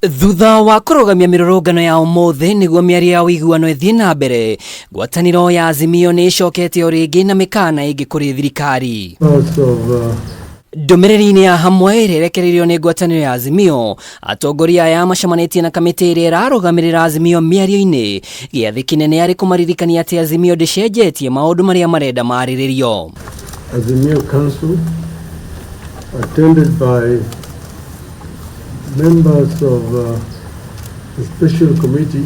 Thutha wa kũrũgamia mĩrũrũngano ya ũmũthĩ nĩguo mĩario ya ũiguano ĩthiĩ na mbere, ngwatanĩro ya Azimio nĩ ĩcokete o rĩngĩ na mĩkana ĩngĩ kũrĩ thirikari. Ndũmĩrĩri-inĩ ya hamwe ĩrĩa ĩrekereirio nĩ ngwatanĩro ya Azimio, atongoria aya macemanĩtie na kamĩtĩ ĩrĩa ĩrarũgamĩrĩra Azimio mĩario-inĩ. Gĩathĩ kĩnene arĩ kũmaririkania atĩ Azimio ndĩcenjetie maũndũ marĩa marenda marĩrĩrio. Azimio Council, attended by members of the special committee.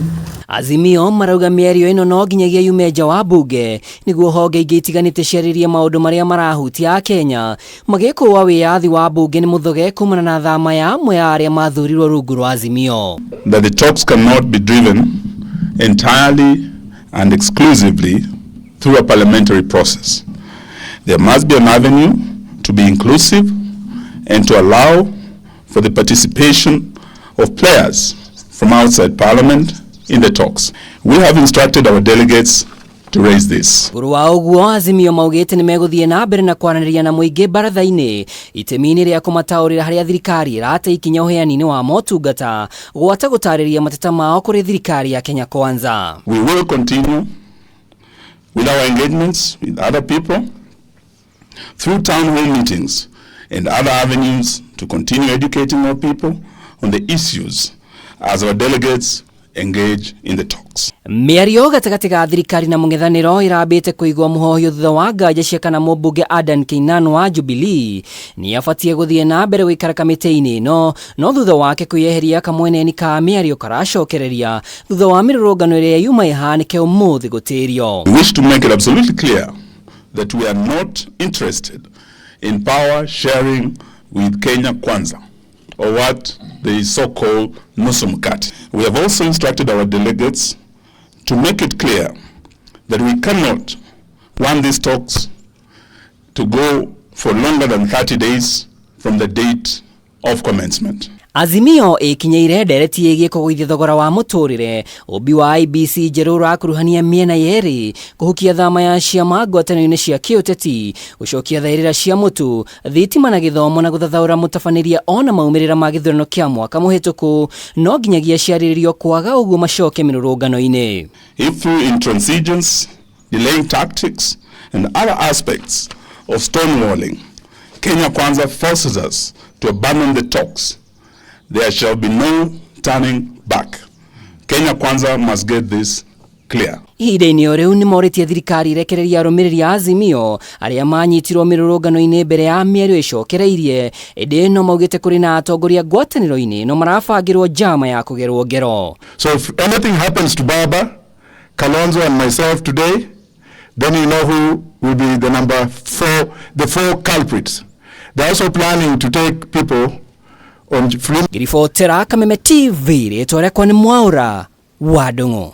Azimio marauga mĩario ĩno no nginyagia yume nja wa mbunge nĩguo honge ingĩ itiganĩte ciarĩrie maũndũ marĩa marahutia Akenya magĩkũa wĩyathi wa mbunge nĩ mũthoge kumana na thama ya amwe a arĩa mathurirwo rungu rwa Azimio. That the talks cannot be driven entirely and exclusively through a parliamentary process. There must be an avenue to be inclusive and to allow for the participation of players from outside parliament in the talks. We have instructed our delegates to raise this. Ũru wa ũguo Azimio maugĩte nĩ megũthiĩ na mbere na kwaranĩria na mũingĩ baratha-inĩ itemi-inĩ rĩa kũmataũrĩra harĩa thirikari ĩrate ikinya ũheani-inĩ wa motungata gwata gũtarĩria mateta mao kũrĩ thirikari ya Kenya Kwanza. We will continue with our engagements with other people through town hall meetings and other avenues to continue educating our people on the issues as our delegates engage in the talks. Mĩario gatagatĩ ga thirikari na mũng'ethanĩro ĩrambĩte kũigwo mũhohio thutha wa nganja cia kana mũmbunge Adan Keynan wa Jubilee nĩ abatiĩ gũthiĩ na mbere gũikara kamĩtĩ-inĩ ĩno, no thutha wake kwĩyeheria kamweneni ka mĩario karacokereria thutha wa mĩrũrũngano ĩrĩa yuma ĩhanĩke ũmũthĩ gũtĩrio. We wish to make it absolutely clear that we are not interested in power sharing with Kenya Kwanza, or what they so-called Nusu Mkate. We have also instructed our delegates to make it clear that we cannot want these talks to go for longer than 30 days from the date of commencement. Azimio ĩkinyĩire ndereti ĩgiĩ kũgũithia thogora wa mũtũrĩre, ũmbi wa IEBC njerũ ũrakuruhania mĩena yerĩ, kũhukia thama ya ciama ngwatanĩro-inĩ cia kĩũteti, gũcokia thaĩrĩra cia mũtu, thitima na gĩthomo na gũthathaũra mũtabanĩria ona maumĩrĩra ma gĩthurano kĩa mwaka mũhĩtũku no nginyagia ciarĩrĩrio kwaga ũguo macoke mĩrũrũngano-inĩ. If through intransigence, delaying tactics and other aspects of stonewalling, Kenya Kwanza forces us to abandon the talks, there shall be no turning back. Kenya Kwanza must get this clear. Ihinda-inĩ o rĩu nĩ morĩtie thirikari irekereria arũmĩrĩri a Azimio arĩa manyitirwo mĩrũrũngano-inĩ mbere ya mĩario ĩcokereirie, ĩndĩ no maugĩte kũrĩ na atongoria ngwatanĩro-inĩ no marabangĩrwo njama ya kũgerwo ngero. So if anything happens to Baba, Kalonzo and myself today, then you know who will be the number four, the four culprits. They're also planning to take people on Ngĩribotera Kameme TV, rĩtwa rĩakwa nĩ Mwaũra wa Ndung'u.